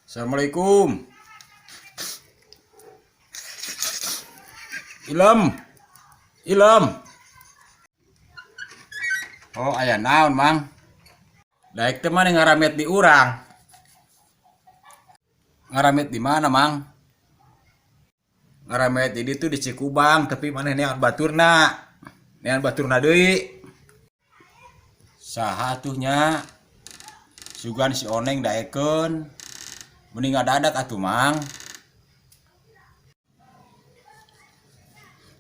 Assalamualaikum. Ilem. Ilem. Oh, aya naon, Mang? Daek teh maneh ngaramet di urang. Ngaramet di mana, Mang? Ngaramet di ditu di Cikubang, tapi maneh neangan baturna. Neangan baturna deui. Saha atuh nya? Sugan si Oneng daekeun. Mending ngadadak atuh, Mang.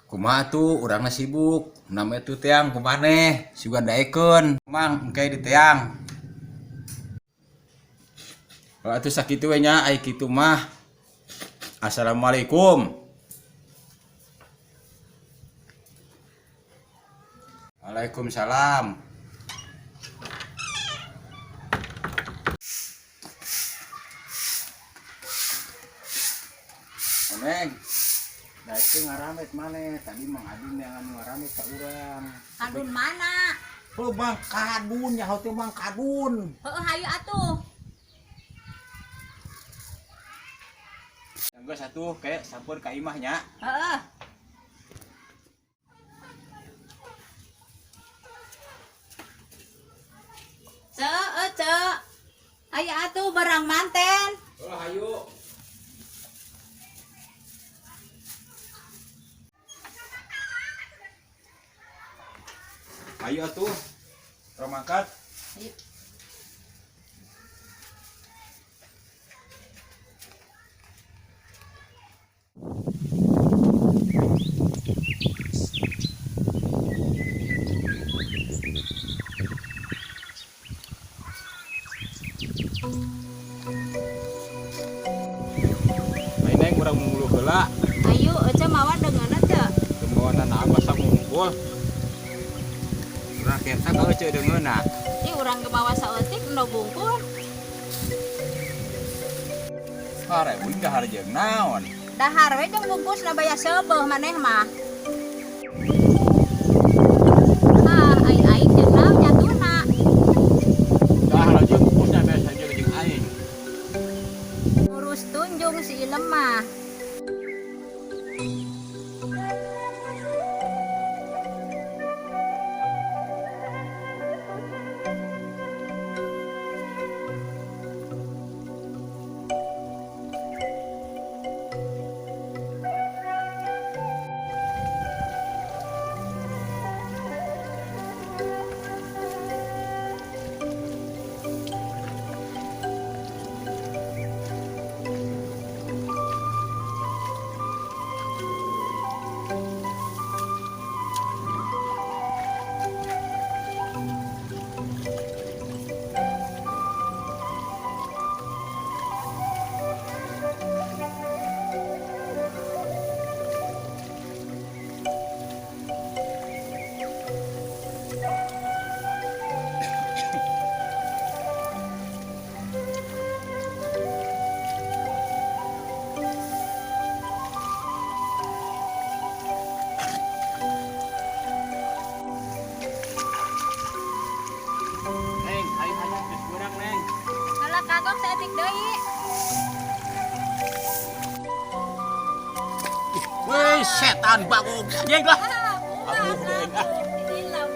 Kumaha atuh urangna sibuk. Nama itu teang kumaneh, sugan daekeun. Mang, engke di teang. Oh, atuh sakitu we nya, ai kitu mah. Assalamualaikum. Waalaikumsalam. Oneng, da itu ngaramet maneh. Tadi Mang Adun yang anu ngaramet ka urang. Kadun mana? Oh, Mang Kadun, nyaho teh Mang Kadun. Heeh, hayu atuh. Geus atuh kayak sampur ka imah nya. Heeh. Cek, eh, cek. Hayu atuh barang manten. Oh, hayu. Ayo atuh. Urang mangkat. Ayo. Ayo neng urang munguluh heula. Ayo, ece mawa deungeunna teu? Teu naon basa ngumpul. Urang kerta ka euceu deungeunna. Ih, urang ge mawa saeutik endo bungkul. Hare uing dahar jeung naon? Dahar we jeung bungkusna baya seubeuh maneh mah. Ah, ai aing jeung naon nyatuna. Dahar jeung bungkusna biasa jeung aing. Urus tunjung si Ilem mah. Neng, ayo hanya geus beurang, Neng. Alah kagok saeutik deui. Wih, setan bagong anjing lah. Ah, Aduh, Neng, ah. Ilem.